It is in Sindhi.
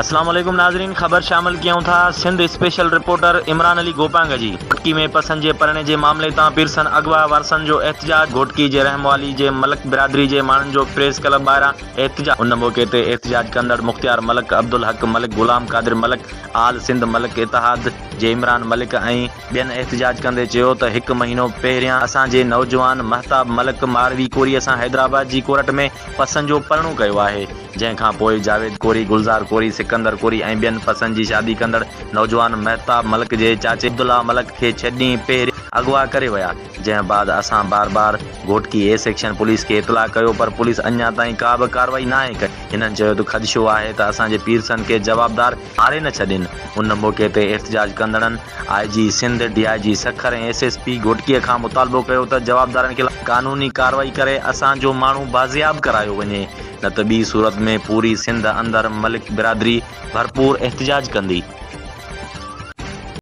اسلام عليڪم ناظرين خبر شامل ڪيون ٿا سنڌ اسپيشل رپورٽر عمران علي گوپانگ جي گهوٽڪي ۾ پسند جي پرڻي جي معاملي تان پيرسن اغوا وارثن جو احتجاج گهوٽڪي جي رحموالي جي ملڪ برادري جي ماڻهن جو پريس ڪلب ٻاهران احتجاج ان موقعي تي احتجاج ڪندڙ مختيار ملڪ عبدالحق ملڪ غلام قادر ملڪ آل سنڌ ملڪ اتحاد جي عمران ملڪ ۽ ٻين احتجاج ڪندي چيو ته هڪ مهينو پهريان اسان جي نوجوان مهتاب ملڪ ماروي ڪوري سان حيدرآباد جي ڪورٽ ۾ پسند جو پرڻو ڪيو آهي جنهن کان پوء جاويد ڪوري، گلزار ڪوري، سڪندر ڪوري ۽ ٻين پسند جي شادي ڪندڙ نوجوان مهتاب ملڪ جي چاچي عبدالله ملڪ کي ڇهه ڏينهن پهريان اغوا ڪري ويا، جنهن بعد اسان بار بار گهوٽڪي اي سيڪشن پوليس کي اطلاع ڪيو پر پوليس اڃا تائين ڪا به ڪارروائي ناهي ڪئي، هنن چيو ته خدشو آهي ته اسان جي پيرسن کي جوابدار ماري نه ڇڏين، ان موقعي تي احتجاج ڪندڙن I G Sindh, D I G Sukkur ۽ S S P Ghotki کان مطالبو ڪيو ته جوابدارن خلاف قانوني ڪارروائي ڪري اسان جو ماڻهو بازياب ڪرايو وڃي نه ته ٻي صورت ۾ پوري سنڌ اندر ملڪ برادري ڀرپور احتجاج ڪندي.